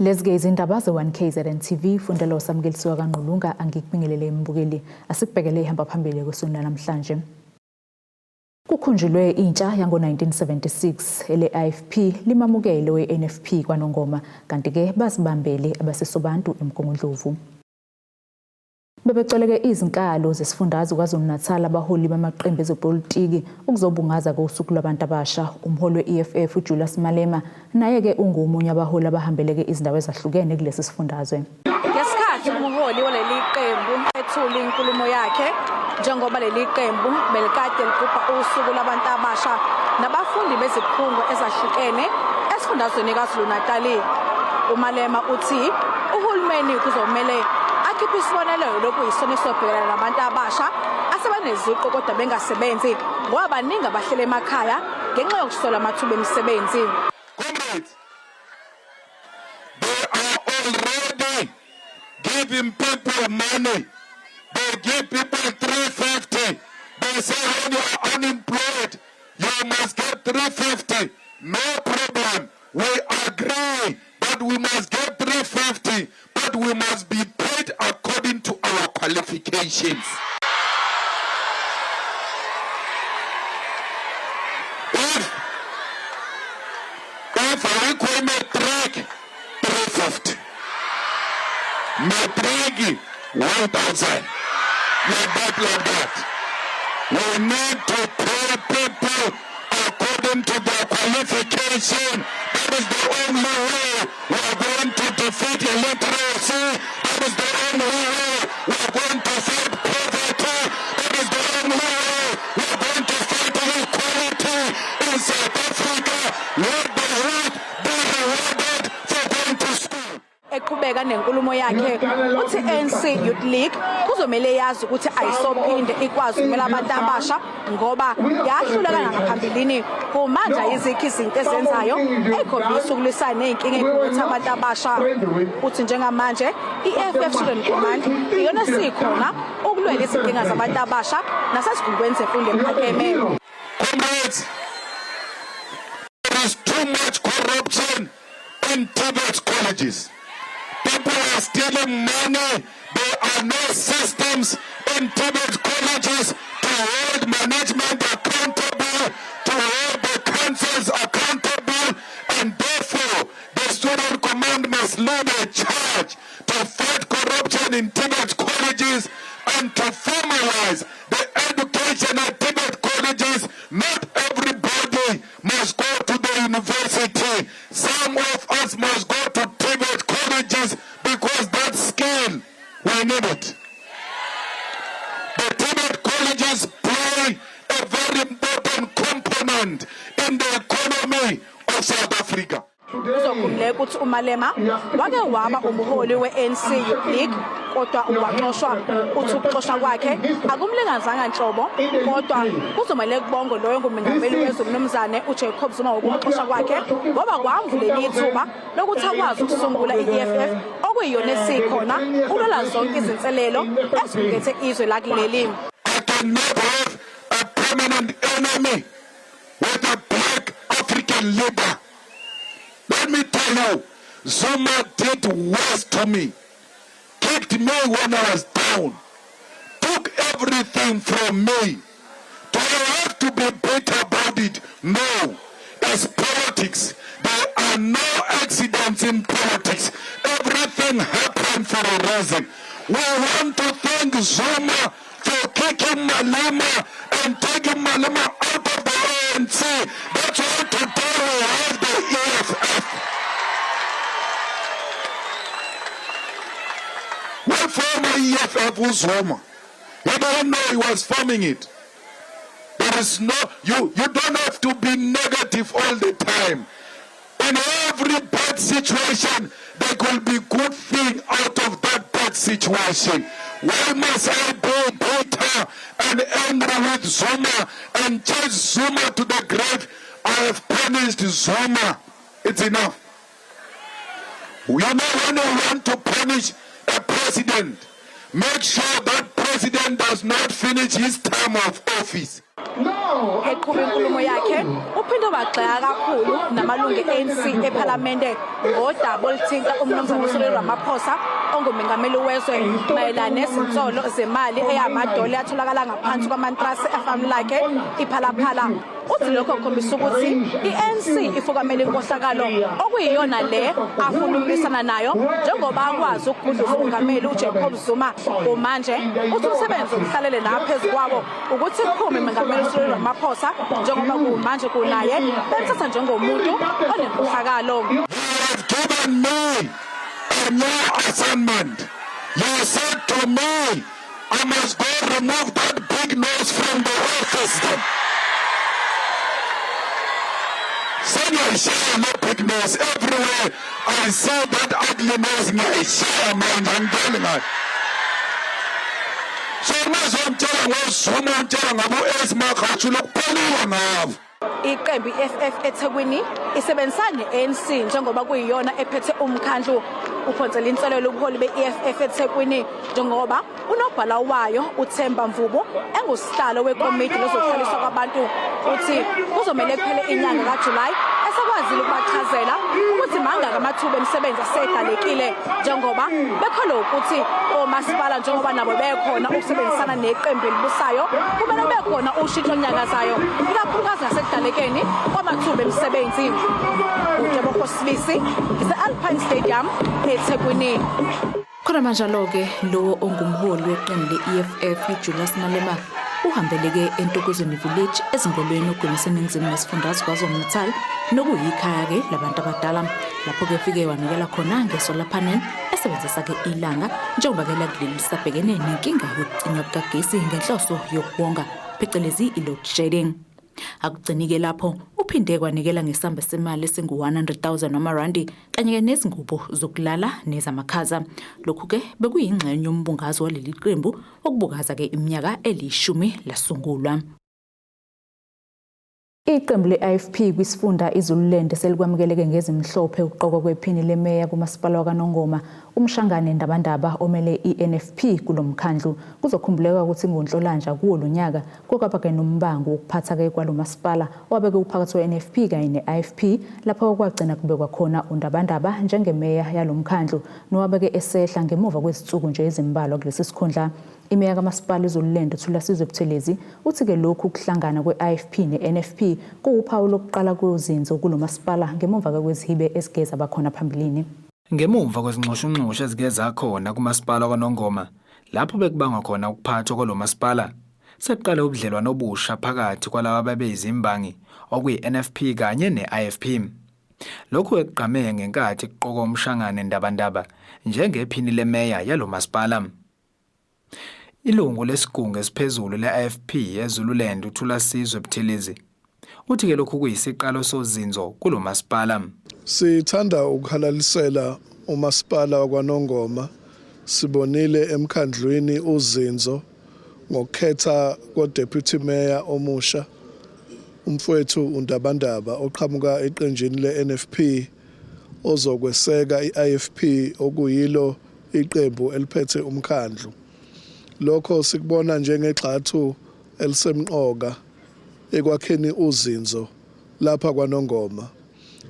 Lezi-ke izindaba ze-1 KZN TV fundela uSamukelisiwa kaNgqulunga angikubingelele imbukeli asikubhekele ihamba phambili kusunda namhlanje. Kukhunjulwe intsha yango-1976 ele-IFP limamukele we-NFP kwaNongoma kanti-ke bazibambele abaseSobantu eMgungundlovu. Bebecoleke izinkalo zesifundazwe KwaZulu-Natal abaholi bamaqembu ezepolitiki ukuzobungaza kosuku lwabantu abasha. Umholi we-EFF uJulius Malema naye-ke ungomunye abaholi abahambeleke izindawo ezahlukene kulesi sifundazwe. Ngesikhathi umholi waleli qembu ethula inkulumo yakhe njengoba leli qembu belikade ligubha usuku lwabantu abasha nabafundi bezikhungo ezahlukene esifundazweni KwaZulu-Natali. UMalema uthi uhulumeni kuzomele akhiphe isibonelelo lokuyisona esobhekana nabantu abasha asebaneziqu kodwa bengasebenzi ngoba baningi abahlele emakhaya ngenxa yokusola amathuba emisebenzi. Comrades, they are already giving people money. They give people 350. They say when you are unemployed, you must get 350. No problem. We agree that we must get 350, but we must be paid according to our qualifications. If ayikho imatric 350, matric 1000, like that, like that. We need to pay people according to their qualification. That is the only way we are going to defeat illiteracy. That is the only way we are going to fight poverty. That is the only way we are going to fight inequality in South Africa. Let the youth be rewarded for going to school. Eqhubeka nenkulumo yakhe uthi ANC Youth League kuzomele yazi ukuthi ayisophinde ikwazi ukumela abantu abasha ngoba yahluleka ngaphambilini kumanje ayizikho izinto ezenzayo ekhombisa ukulwisana nezinkinga ezikhutha abantu abasha. Uthi njengamanje i-EFF Student Command iyona sikhona ukulwela izinkinga zabantu abasha nasezigungweni zemfundo ephakeme. Comrades, there is too much corruption in TVET colleges. People are stealing money. There are no systems in TVET colleges to hold management accountable, to hold the councils accountable, and therefore the student command must lead a charge to fight corruption in TVET colleges and to formalize the education at TVET colleges. Not everybody must go to the university. Some of us must go to TVET colleges because that skill, we need it. The TVET colleges play a very important component in the economy of South Africa. Kuzokhumbuleka ukuthi uMalema wake waba umholi we-ANC Youth League kodwa waxoshwa. Uthi ukuxoshwa kwakhe akumlingazanga nhlobo kodwa kuzomele kubongwe loyo ngumengameli wezwe umnumzane uJacob Zuma ngokumxosha kwakhe ngoba kwamvulela ithuba lokuthi akwazi ukusungula i-EFF okuyiyona esikhona ukulwela zonke izinselelo ezikhungethe izwe lakuleli. I cannot have a permanent enemy with a black African leader. Let me tell you, Zuma did worse to me. Kicked me when I was down. Took everything from me. Do I have to be bitter about it? No. It's politics. There are no accidents in politics. Everything happened for a reason. We want to thank Zuma for kicking Malema and taking Malema out of the ANC. That's why today we have the EFF. We former EFF uZuma. He didn't know he was forming it. There is no, you don't have to be negative all the time. In every bad situation, there could be good thing out of that bad situation. Why must I be bitter and angry with Zuma and chase Zuma to the grave? I have punished Zuma. It's enough. You know, when you want to punish a president, make sure that president does not finish his term of office. Eqhuba inkulumo yakhe uphinde wagxeka kakhulu namalungu e-ANC ePhalamende ngodaba oluthinta uMnumzane uCyril Ramaphosa ongumengameli wezwe mayelana nezinsolo zemali eyamadole atholakala ngaphansi kwamantrasi efamu lakhe iPhalaphala. Uthi lokho kukhombisa ukuthi i-ANC ifukamela inkohlakalo okuyiyona le afuna ukulwisana nayo njengoba akwazi ukugudluza umongameli uJacob Zuma. Kumanje uthi umsebenzi okuhlalele la phezu kwawo ukuthi kuphume umengameli uCyril Ramaphosa njengoba kumanje kunaye bemthatha njengomuntu onenkohlakalo. You have given me a new assignment. You said to me, I must go remove that big nose from the whole system. Sengiyayishaya le big nose everywhere. I saw that ugly nose ngiyayishaya manje angidlali ngayo. So ungazongitshela ngoZuma ungitshela ngabo-Ace Magashule kupheliwe ngabo. Iqembu i-EFF eThekwini isebenzisana ne-ANC njengoba kuyiyona ephethe umkhandlu. Uphonsela inselelo ubuholi be-EFF eThekwini njengoba unobhala wayo uThemba Mvubu engusihlalo wekomidi lezokuhlaliswa kwabantu uthi kuzomele kuphele inyanga kaJulayi esekwazile ukubachazela ukuthi mangaka amathuba emisebenzi asedalekile njengoba bekholwa ukuthi omasipala njengoba nabo bekhona ukusebenzisana neqembu elibusayo kumele kube khona ushintsho olunyakazayo ikakhulukazi ngasekudalekeni kwamathuba emisebenzi. UTebogo Sibisi ngise-Alpine Stadium eThekwini. Khona manjalo-ke lowo ongumholi weqembu le-EFF uJulius Malema uhambeleke eNtokozweni Village ezingolweni ogwini seningizimu nesifundazwe KwaZulu-Natal nokuyikhaya-ke labantu abadala lapho-ke fike wanikela khona nge-solar panel esebenzisa-ke ilanga njengoba-ke lakuleli lisabhekene nenkinga yokucinywa kukagesi ngenhloso yokuwonga phecelezi i-load shedding. Akugcini-ke lapho uphinde kwanikela ngesamba semali esingu-100,000 wamarandi kanye-ke nezingubo zokulala nezamakhaza. Lokhu-ke bekuyingxenye yombungazo waleli qembu okubukaza-ke iminyaka elishumi lasungulwa. Iqembu le-IFP kwisifunda iZululand selikwamukeleke ngezimhlophe ukuqokwa kwephini lemeya kumasipala wakwaNongoma uMshangane Ndabandaba omele i-NFP kulo mkhandlu. Kuzokhumbuleka ukuthi ngoNhlolanja kuwo lo nyaka kwakaba-ke nombango wokuphatha-ke kwalo masipala owabeke uphakathi we-NFP kanye ne-IFP lapho kwagcina kubekwa khona uNdabandaba njengemeya yalo mkhandlu nowabeke esehla ngemuva kwezinsuku nje ezimbalwa kulesi sikhundla. Imeya kamasipala iZululand uThulasizwe Buthelezi uthi-ke lokhu kuhlangana kwe-IFP ne-NFP kuwuphawu lokuqala kozinzo kulo masipala ngemuva kwezihibe ezike zabakhona phambilini. Ngemuva kwezinxushunxushu ezike zakhona kumasipala wakwaNongoma lapho bekubangwa khona ukuphathwa kwalo masipala, sekuqale ubudlelwano obusha phakathi kwalaba ababeyizimbangi okuyi-NFP kanye ne-IFP. Lokhu ekugqame ngenkathi kuqokwa uMshangane Ndabandaba njengephini lemeya yalo masipala. Ilungu lesigungu esiphezulu le-IFP eZululand uThulasizwe Buthelezi uthi-ke lokhu kuyisiqalo sozinzo kulo masipala. Sithanda ukuhalalisela umasipala wakwaNongoma. Sibonile emkhandlwini uzinzo ngokukhetha ko-deputy mayor omusha umfowethu uNdabandaba oqhamuka eqenjini le-NFP ozokweseka i-IFP okuyilo iqembu eliphethe umkhandlu. Lokho sikubona njengegxathu elisemqoka ekwakheni uzinzo lapha kwaNongoma.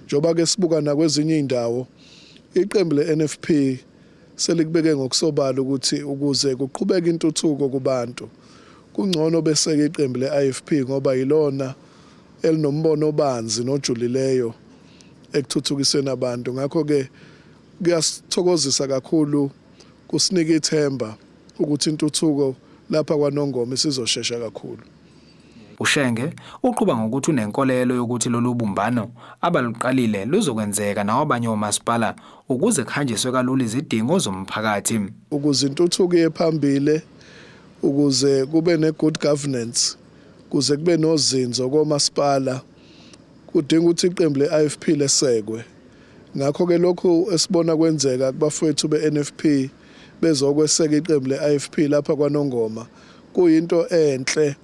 Njengoba ke sibuka nakwezinye izindawo iqembu le-NFP selikubeke ngokusobala ukuthi ukuze kuqhubeke intuthuko kubantu kungcono beseke iqembu le-IFP ngoba yilona elinombono obanzi nojulileyo ekuthuthukiseni abantu. Ngakho-ke kuyasithokozisa kakhulu kusinika ithemba ukuthi intuthuko lapha kwaNongoma isizoshesha kakhulu. UShenge uqhuba ngokuthi unenkolelo yokuthi lolu bumbano abaluqalile luzokwenzeka nawabanye omasipala ukuze kuhanjiswe kalula izidingo zomphakathi. Ukuze intuthuko iye phambili, ukuze kube ne-good governance, kuze kube nozinzo komasipala, kudinga ukuthi iqembu le-IFP lesekwe. Ngakho-ke lokhu esibona kwenzeka kubafowethu be-NFP bezokweseka iqembu le-IFP lapha kwaNongoma kuyinto enhle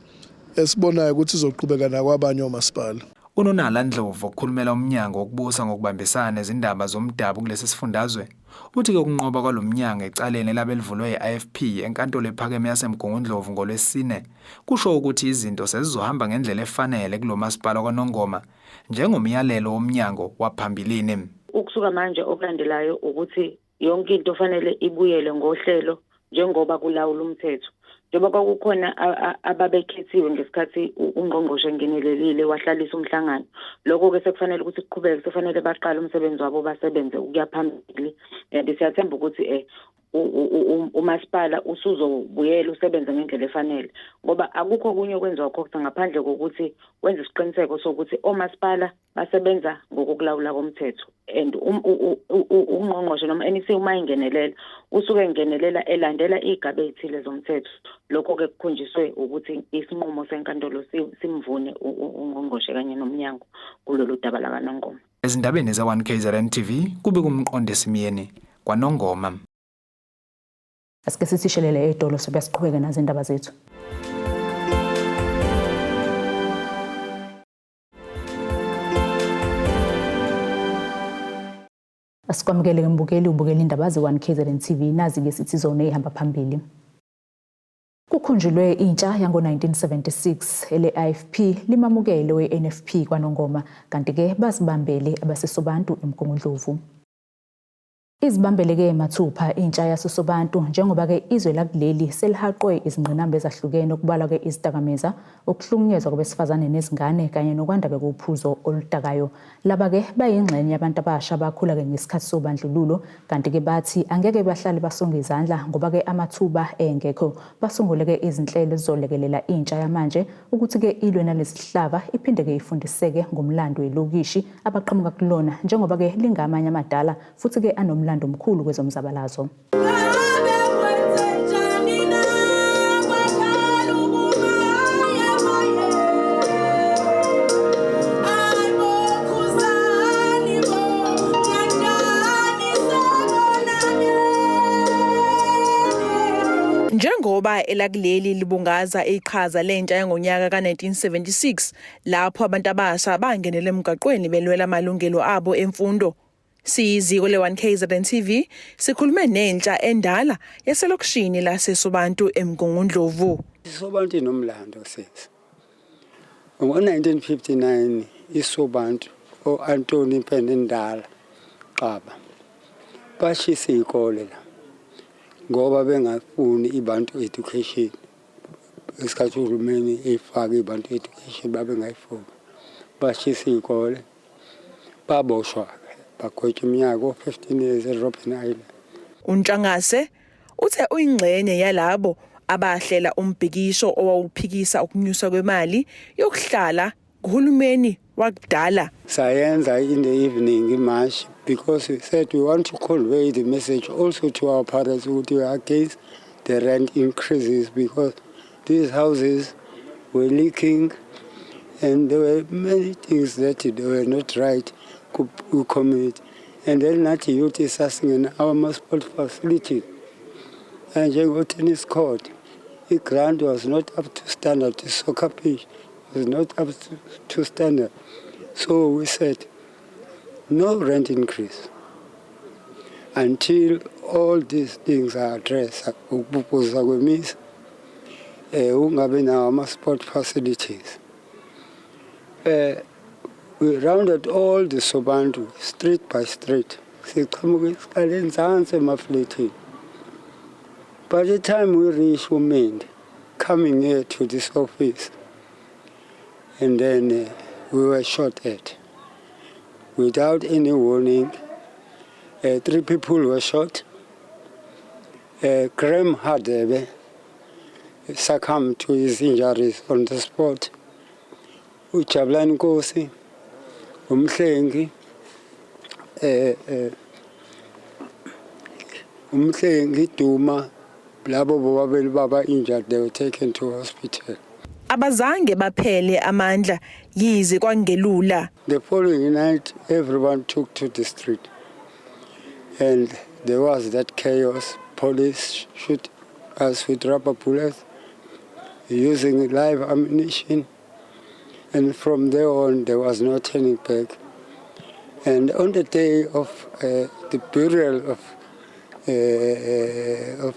esibonayo ukuthi izoqhubeka nakwabanye omasipala. UNonala Ndlovu okhulumela uMnyango wokuBusa ngokuBambisana nezindaba zomdabu kulesi sifundazwe. Uthi-ke ukunqoba kwalo mnyango ecaleni elabe livulwe yi-IFP eNkantolo ePhakeme yaseMgungundlovu ngoLwesine kusho ukuthi izinto sezizohamba ngendlela efanele kulo masipala kwaNongoma njengomyalelo womnyango waphambilini. Ukusuka manje okulandelayo ukuthi yonke into fanele ibuyele ngohlelo njengoba kulawula umthetho. Njengoba kwakukhona ababekhethiwe ngesikhathi ungqongqoshe engenelelile wahlalisa umhlangano, lokho-ke sekufanele ukuthi kuqhubeke, sekufanele baqale umsebenzi wabo basebenze ukuya phambili. And siyathemba ukuthi um umasipala usuzobuyela usebenze ngendlela efanele, ngoba akukho okunye okwenziwa COGTA ngaphandle kokuthi wenze isiqiniseko sokuthi omasipala basebenza ngokokulawula komthetho. And ungqongqoshe noma NEC uma engenelela usuke engenelela elandela iy'gaba ey'thile zomthetho. Lokho-ke kukhonjiswe ukuthi isinqumo senkantolo simvune ungqongqoshe kanye nomnyango kulolu daba lakaNongoma. Ezindabeni ze-1 KZN TV kube kumqondisi Myeni kwaNongoma. Asike sithi shelele edolo sobe siqhubeke nazo indaba zethu. Asikwamukele ke mbukeli, ubukela indaba ze-1 KZN TV, nazi-ke sithi zona ey'hamba phambili. Kukhunjulwe intsha yango-1976 ele-IFP limamukele we-NFP kwaNongoma, kanti-ke bazibambele abaseSobantu eMgungundlovu. Izibambele-ke mathupha intsha yaseSobantu njengoba-ke izwe lakuleli selihaqwe izingqinamba ezahlukene okubalwa-ke izidakamizwa, ukuhlukunyezwa kwabesifazane nezingane kanye nokwanda-ke kophuzo oludakayo. Laba-ke bayingxenye yabantu abasha abakhula-ke ngesikhathi sobandlululo kanti-ke bathi angeke bahlale basonge izandla ngoba-ke amathuba engekho. Basungule-ke izinhlelo ezizolekelela intsha yamanje ukuthi-ke ilwe nalesi sihlava iphinde-ke ifundiseke ngomlando welokishi abaqhamuka kulona njengoba-ke lingamanye amadala futhi-ke anomlando omkhulu kwezomzabalazo. Njengoba elakuleli libungaza iqhaza lentsha yangonyaka ka-1976 lapho abantu abasha bangenele emgwaqweni belwela amalungelo abo emfundo. Siyiziko le-1KZN TV sikhulume nentsha endala yaselokishini laseSobantu eMgungundlovu. ISobantu inomlando sisi. Ngo-1959 iSobantu o-Antoni Mpenendala Xaba bashisa iy'kole la ngoba bengafuni iBantu education. Ngesikhathi uhulumeni eyifaka iBantu education babengayifuni. Bashisa iy'kole baboshwa-ke bagwetshwa iminyaka o-15 years eRobben Island. UNtshangase uthe uyingxenye yalabo abahlela umbhikisho owawuphikisa ukunyuswa kwemali yokuhlala kuhulumeni wakudala. Sayenza in the evening imarch because we said we want to convey the message also to our parents ukuthi we are against the rent increases because these houses were leaking and there were many things that they were not right ku-community. And then nathi youth sasingena our sport facilities njengo-tennis court, i-ground was not up to standard, the soccer pitch was not up to standard. So we said no rent increase until all these things are addressed. Ukubhubhuza kwemizi, ungabe nawo ama-sport facilities. We rounded all the Sobantu street by street. Siqhamuka isiqale enzansi emafletini. By the time we reached Umindi, coming here to this office, and then we were shot at without any warning. 3 people were shot. Graham Hadebe succumbed to his injuries on the spot. uJabulani Nkosi, uMhlengi, uMhlengi Duma, labo bobabili baba injured, they were taken to hospital. Abazange baphele amandla yize kwangelula. The following night everyone took to the street and there was that chaos. Police shoot us with rubber bullets using live ammunition, and from there on there was no turning back. And on the day of the burial of of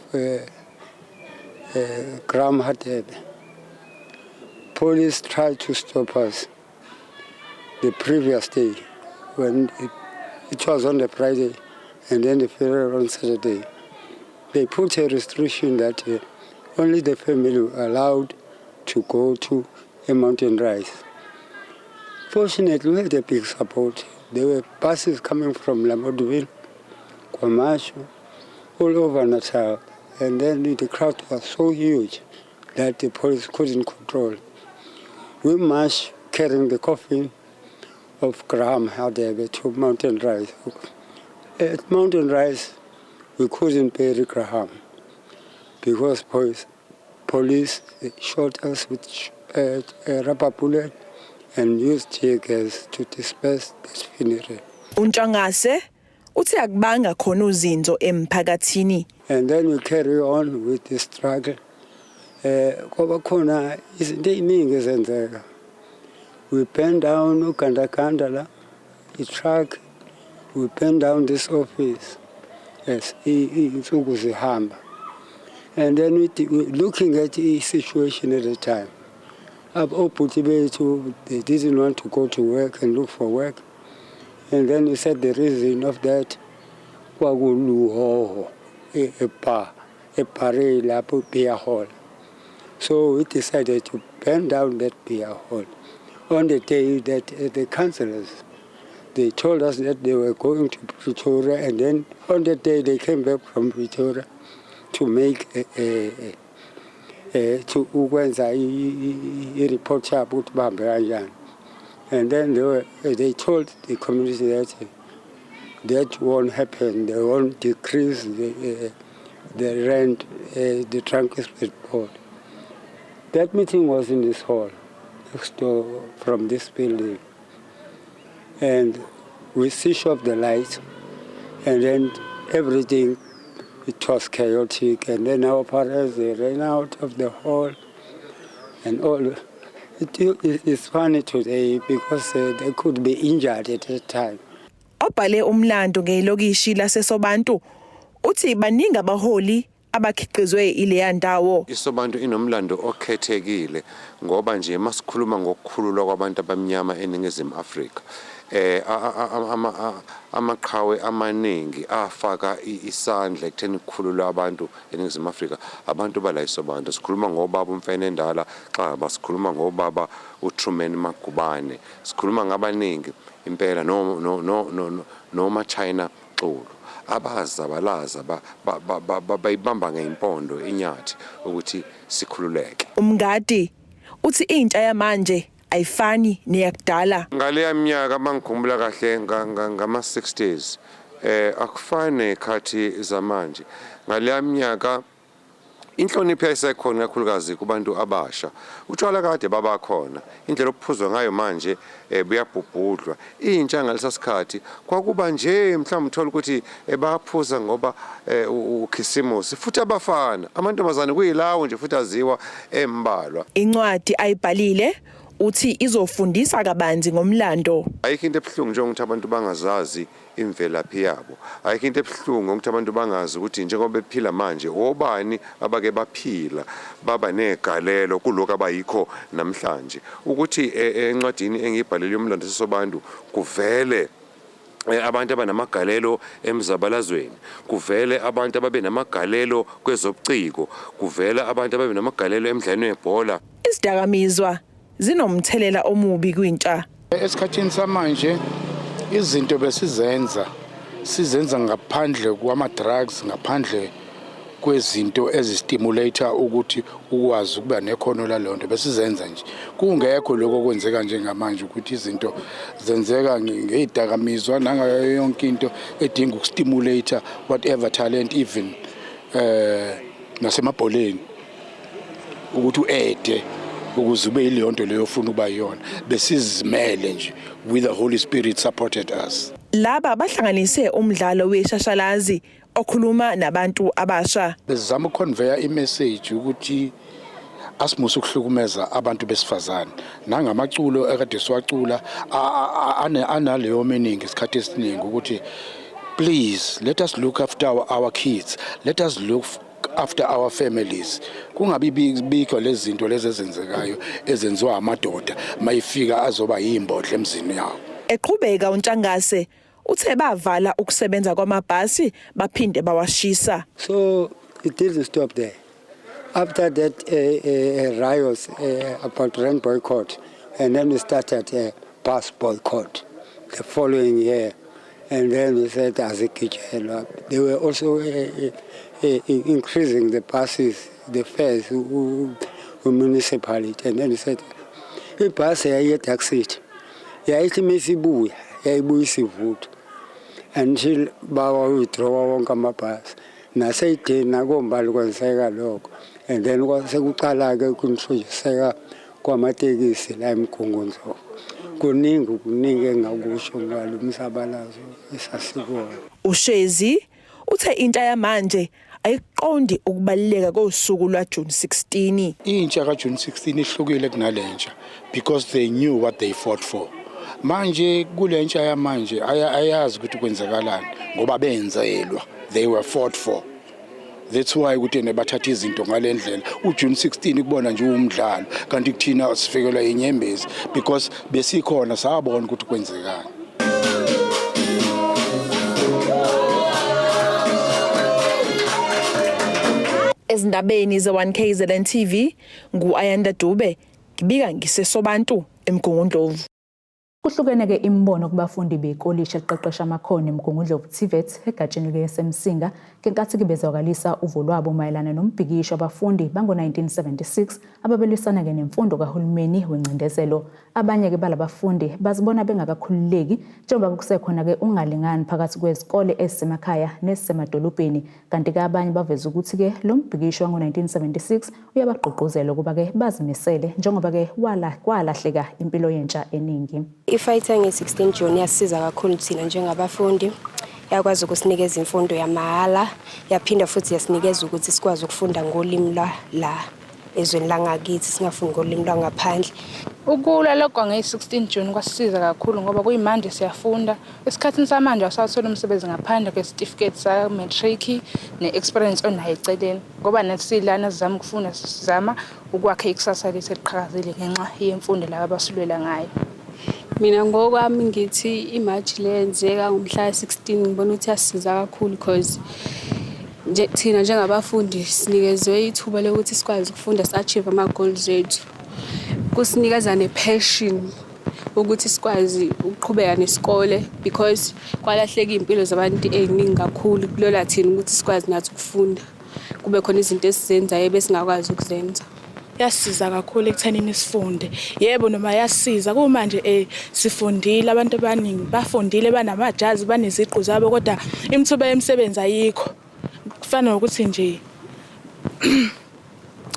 Graham Hadebe. Police tried to stop us the previous day when it was on the Friday and then the funeral on Saturday. They put a restriction that only the family were allowed to go to a Mountain Rise. Fortunately, we had a big support. There were buses coming from Lamontville, KwaMashu, all over Natal. And then the crowd was so huge that the police couldn't control. We marched carrying the coffin of Graham Hadebe to Mountain Rise. At Mountain Rise, we couldn't bury Graham because police shot us with a rubber bullet and used tear gas to disperse the funeral. UNtshangase uthi akubanga khona uzinzo emphakathini. And then we carry on with the struggle. Kwaba khona izinto eziningi ezenzeka. We burned down ugandaganda la, i-truck, we burned down this office. Yes, iy'nsuku zihamba. And then we looking at the situation at the time. Obhuti bethu, they didn't want to go to work and look for work. And then we said the reason of that kwakuluhoho e-bar, ebhare lapho, beer hall. So we decided to burn down that beer hall. On the day that the councillors, they told us that they were going to Pretoria, and then on the day they came back from Pretoria to make a to ukwenza i-report yabo ukuthi bahambe kanjani. And then they told the community that that won't happen. They won't decrease the rent, the Transport Board. That meeting was in this hall, next door from this building. And we switched off the lights, and then everything, it was chaotic. And then our parents, they ran out of the hall, and all. It's funny today because they could be injured at that time. Obhale umlando ngelokishi laseSobantu uthi baningi abaholi abakhiqizwe ileya ndawo. ISobantu inomlando okhethekile ngoba nje masikhuluma ngokukhululwa kwabantu abamnyama eNingizimu Afrika, amaqhawe amaningi afaka isandla ekutheni kukhululwa abantu eNingizimu Afrika, abantu bala iSobantu. Sikhuluma ngobaba uMfenendala Xaba, sikhuluma ngobaba uTruman Magubane, sikhuluma ngabaningi impela, no no no no noma China Xulu, abazabalaza bayibamba ngeimpondo inyathi ukuthi sikhululeke. Umngadi uthi intsha yamanje ayifani neyakudala. Ngaleya minyaka, mangikhumbula kahle, ngama 60s, akufani nekhathi zamanje. Ngaleya minyaka inhlonipho yayisekhona, kakhulukazi kubantu abasha. Utshwala kade babakhona, indlela obuphuzwa ngayo manje buyabhubhudlwa. Intsha ngalesa sikhathi kwakuba nje mhlawumbe uthola ukuthi bayaphuza ngoba ukhisimusi, futhi abafana, amantombazane kuyilawo nje futhi aziwa embalwa. Incwadi ayibhalile uthi izofundisa kabanzi ngomlando. Ayikho into ebuhlungu njengokuthi abantu bangazazi imvelaphi yabo. Ayikho into ebuhlungu ngokuthi abantu bangazi ukuthi njengoba bephila manje, obani abake baphila baba negalelo kulokhu abayikho namhlanje. Ukuthi encwadini engiyibhalele yomlando seSobantu kuvele abantu abanamagalelo emzabalazweni, kuvele abantu ababe namagalelo kwezobuciko, kuvele abantu ababe namagalelo emidlalweni webhola. Izidakamizwa zinomthelela omubi kwintsha. Esikhathini samanje izinto besizenza sizenza ngaphandle kwama-drugs, ngaphandle kwezinto ezistimulate ukuthi ukwazi ukuba nekhono laleyo nto, besizenza nje kungekho lokho okwenzeka njengamanje, ukuthi izinto zenzeka ngey'dakamizwa nangayo yonke into edinga ukustimulate whatever talent, even nasemabholeni, ukuthi u-ede ukuze ube yileyo nto leyo ofuna ukuba yiyona. Besizimele nje with the Holy Spirit supported us. Laba bahlanganise umdlalo weshashalazi okhuluma nabantu abasha. Bezama ukuconveya imessage ukuthi asimuse ukuhlukumeza abantu besifazane nangamaculo ekade siwacula analeyo meaning isikhathi esiningi ukuthi Please let us look after our kids, let us look after our families. Kungabi bikho lezi zinto lezi ezenzekayo ezenziwa amadoda mayifika azoba yimbodla emzini yawo. Eqhubeka uNtshangase uthe bavala ukusebenza kwamabhasi baphinde bawashisa. So it didn't stop there. After that riots about rent boycott, and then we started a bus boycott the following year. And then we said azigitshelwa. They were also increasing the buses, the fares, municipality. And then we said, ibhasi yayiye Dark City. Yayithi mesibuya, yayibuya isivutha. Until bawa withdraw wonke amabhasi. Naseyideni nakombali kwenzeka lokho. And then kwasekuqala-ke uku-introduceka kwamatekisi la eMgungundlovu. Kuningi kuningi engakusho ngalo mzabalazo esasikuwona. Ushezi uthe intsha yamanje ayiqondi ukubaluleka kosuku lwa June 16. Intsha kaJune 16 ihlukile kunalentsha because they knew what they fought for. Manje kulentsha yamanje ayazi ukuthi kwenzakalani ngoba benzelwa, they were fought for. That's why ukuthi ene bathatha izinto ngalendlela. uJune 16 kubona nje umdlalo, kanti kuthina sifikelwa inyembezi because besikhona, sabona ukuthi kwenzekani. Ezindabeni ze-1 KZN TV, ngu-Ayanda Dube, ngibika ngiseSobantu eMgungundlovu. Kuhlukene-ke imibono kubafundi bekolishi eliqeqesha amakhono eMgungundlovu TVET egatsheni leSemsinga ngenkathi-ke bezwakalisa uvo lwabo mayelana nombhikisho abafundi bango-1976 ababelwisana-ke nemfundo kahulumeni wencindezelo. Abanye-ke balabafundi bazibona bengakakhululeki njengoba kusekhona-ke ungalingani phakathi kwezikole ezisemakhaya nezisemadolobheni, kanti-ke abanye baveza ukuthi-ke lo mbhikisho wango-1976 uyabagqugquzela ukuba-ke bazimisele njengoba-ke kwalahleka impilo yentsha eningi. I-fight yange-16 June yasisiza kakhulu thina njengabafundi, yakwazi ukusinikeza imfundo yamahhala, yaphinda futhi yasinikeza ukuthi sikwazi ukufunda ngolimi lwa la ezweni langakithi, singafundi ngolimi lwangaphandle. Ukulwa lokho nge-16 June kwasisiza kakhulu ngoba kuyimanje siyafunda. Esikhathini samanje awusawuthola umsebenzi ngaphandle kwesitifiketi sa-matric ne-experience onayo eceleni, ngoba nathi silana sizama ukufunda, sizama ukwakha ikusasa lethu eliqhakazile ngenxa yemfundo laba abasilwela ngayo. Mina ngokwami ngithi i-march le yenzeka ngomhla ka-16, ngibona ukuthi yasisiza kakhulu because nje thina njengabafundi sinikezwe ithuba lokuthi sikwazi ukufunda, si-achieve ama-goals ethu. Kusinikeza ne-passion ukuthi sikwazi ukuqhubeka nesikole because kwalahleka iy'mpilo zabantu ey'ningi kakhulu kulola thina ukuthi sikwazi nathi ukufunda, kube khona izinto esizenzayo ebesingakwazi ukuzenza. Yasiza kakhulu ekuthenini sifunde. Yebo, noma yasiza kumanje, sifundile, abantu abaningi bafundile, banamajazi, baneziqu zabo, kodwa imithuba yemisebenzi ayikho. Kufana nokuthi nje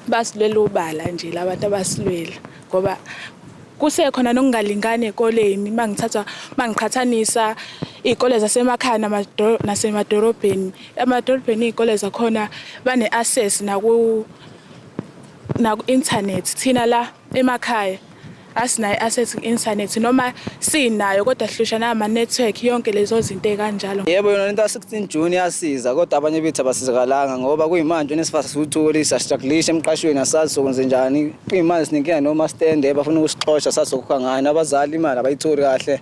basilwela ubala nje labantu abasilwela, ngoba kusekhona nokungalingani ey'koleni. Uma ngithatha, uma ngiqhathanisa iy'kole zasemakhaya nasemadolobheni, emadolobheni iy'kole zakhona bane-access naku-internet. Thina la emakhaya asinayo i-access ku-internet, noma sinayo kodwa sihlushwa nama-network, yonke lezo zinto ey'kanjalo. Yebo, yona lento ka-16 June iyasiza, kodwa abanye bethu abasizakalanga ngoba kuyimanje uNSFAS siwutholi, siya-strugglisha emqashweni, asazi sokwenze njani. Kuyimanje sinenkinga nomastende, bafuna ukusixosha, asazi sokhokha ngani. Abazali imali abayitholi kahle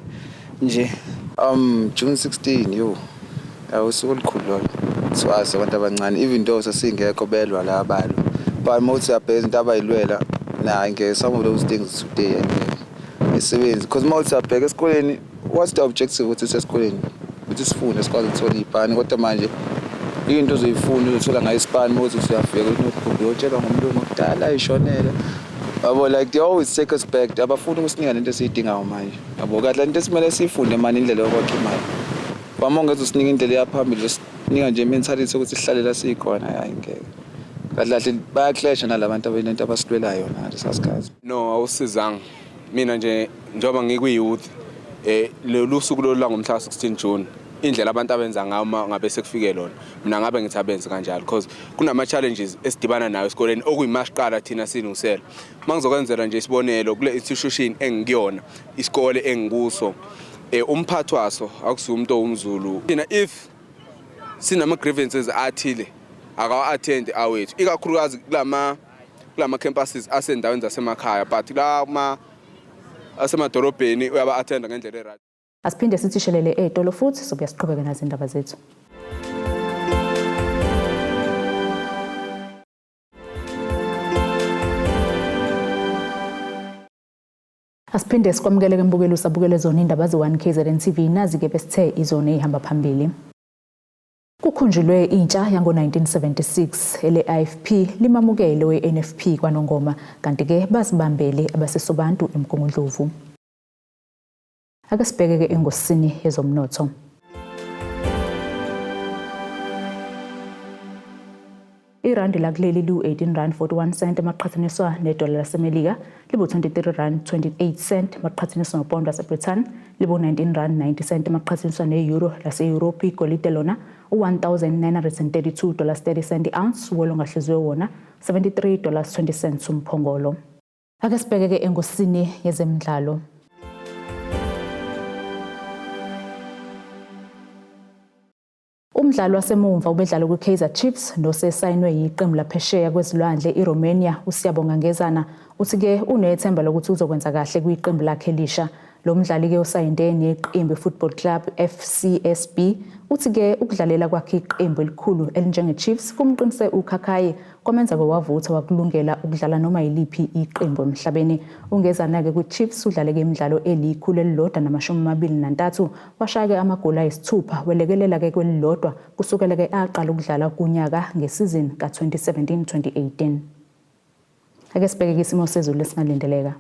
nje. June 16, yo. Usuku olukhulu lolo. Siwazi abantu abancane, even though sasingekho belwa la abalwa. But mawuthi uyabheka izinto abayilwela, nah, ngeke, some of those things today and isebenzi, because mawuthi uyabheka esikoleni, what's the objective ukuthi sesikoleni? Ukuthi sifunde sikwazi ukuthola iy'pani, kodwa manje into ozoyifunda uzothola ngayo isipani mawuthi usuyafika kwi-notebook uyotshelwa ngumlungu kudala ayishonele. Yabo, like they always take us back. Abafuni ukusinika lento esiyidingayo manje. Yabo, kahle into esimele siyifunde manje indlela yokwakha imali. Bama ungeze usinike indlela eyaphambili, usinika nje mentality ukuthi sihlale la sikhona, hayi ngeke. Kahle kahle baya-clasha nalabantu abenento abasilwelayo yona ngalesa sikhathi. No, awusizanga. Mina nje njengoba ngikwi-youth, lolu suku lolu langomhla ka-16 June, indlela abantu abenza ngayo uma ngabe sekufike lona, mina ngabe ngithi abenzi kanjalo because kunama-challenges esidibana nayo esikoleni okuyimasiqala thina silungisela. Uma ngizokwenzela nje isibonelo, kule institution engikuyona, isikole engikuso, Umphathi waso akusiwo umuntu owumZulu. Thina if sinama grievances athile akawa-attend awethu, ikakhulukazi kulama campuses asendaweni zasemakhaya, but la asemadolobheni uyaba-attenda ngendlela e-right. Asiphinde sithi shelele ey'tolo futhi sobuya siqhubeke nazo indaba zethu. Asiphinde sikwamukele ke mbukeli usabukele zona indaba ze-1 KZN TV, nazi-ke besithe izona ey'hamba phambili. Kukhunjulwe intsha yango-1976, ele-IFP limamukele we-NFP kwaNongoma, kanti-ke bazibambele abaseSobantu eMgungundlovu. Ake sibheke-ke engosini yezomnotho. Irandi lakuleli liwu-18 rand 41 cent maqhathaniswa nedola laseMelika, libu-23 rand 28 cent maqhathaniswa nopondo laseBrithani, libu-19 rand 90 cent maqhathaniswa ne-euro lase-Europe. Igolide lona u-1932 dollars 30 cent i-ounce, wolo ongahluziwe wona 73 dollars 20 cents umphongolo. Ake sibheke-ke engosini yezemidlalo. Umdlali wasemumva ubedlala kwiKaizer Chiefs nosesayinwe yiqembu laphesheya kwezilwandle iRomania uSiyabonga Ngezana uthi-ke unethemba lokuthi uzokwenza kahle kwiqembu lakhe elisha. Lo mdlali-ke osayinde neqembu iFootball Club FCSB uthi-ke ukudlalela kwakhe iqembu elikhulu elinjenge-Chiefs kumqinise ukhakhayi kwamenza-ke wavutha wakulungela ukudlala noma yiliphi iqembu emhlabeni. UNgezana-ke kwi-Chiefs udlale-ke imidlalo 123, washaya-ke amagoli ayisithupha, welekelela-ke kwelilodwa kusukela-ke aqala ukudlala kunyaka ngesizini ka-2017-2018. Ake sibheke isimo sezulu esingalindeleka.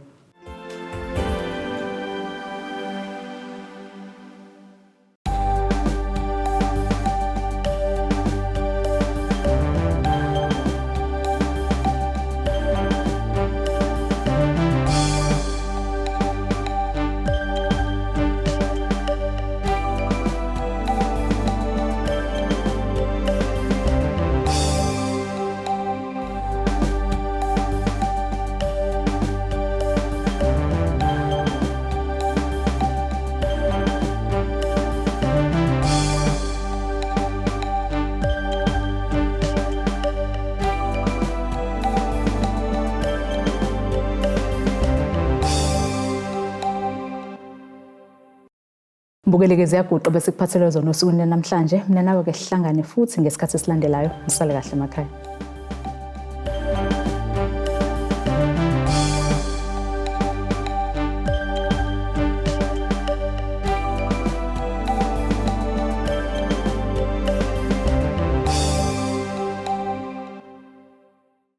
Mbukeleke ziyaguqa bese kuphathelwe zona osukwini namhlanje. Mina nawe ke sihlangane futhi ngesikhathi esilandelayo. Nisale kahle emakhaya.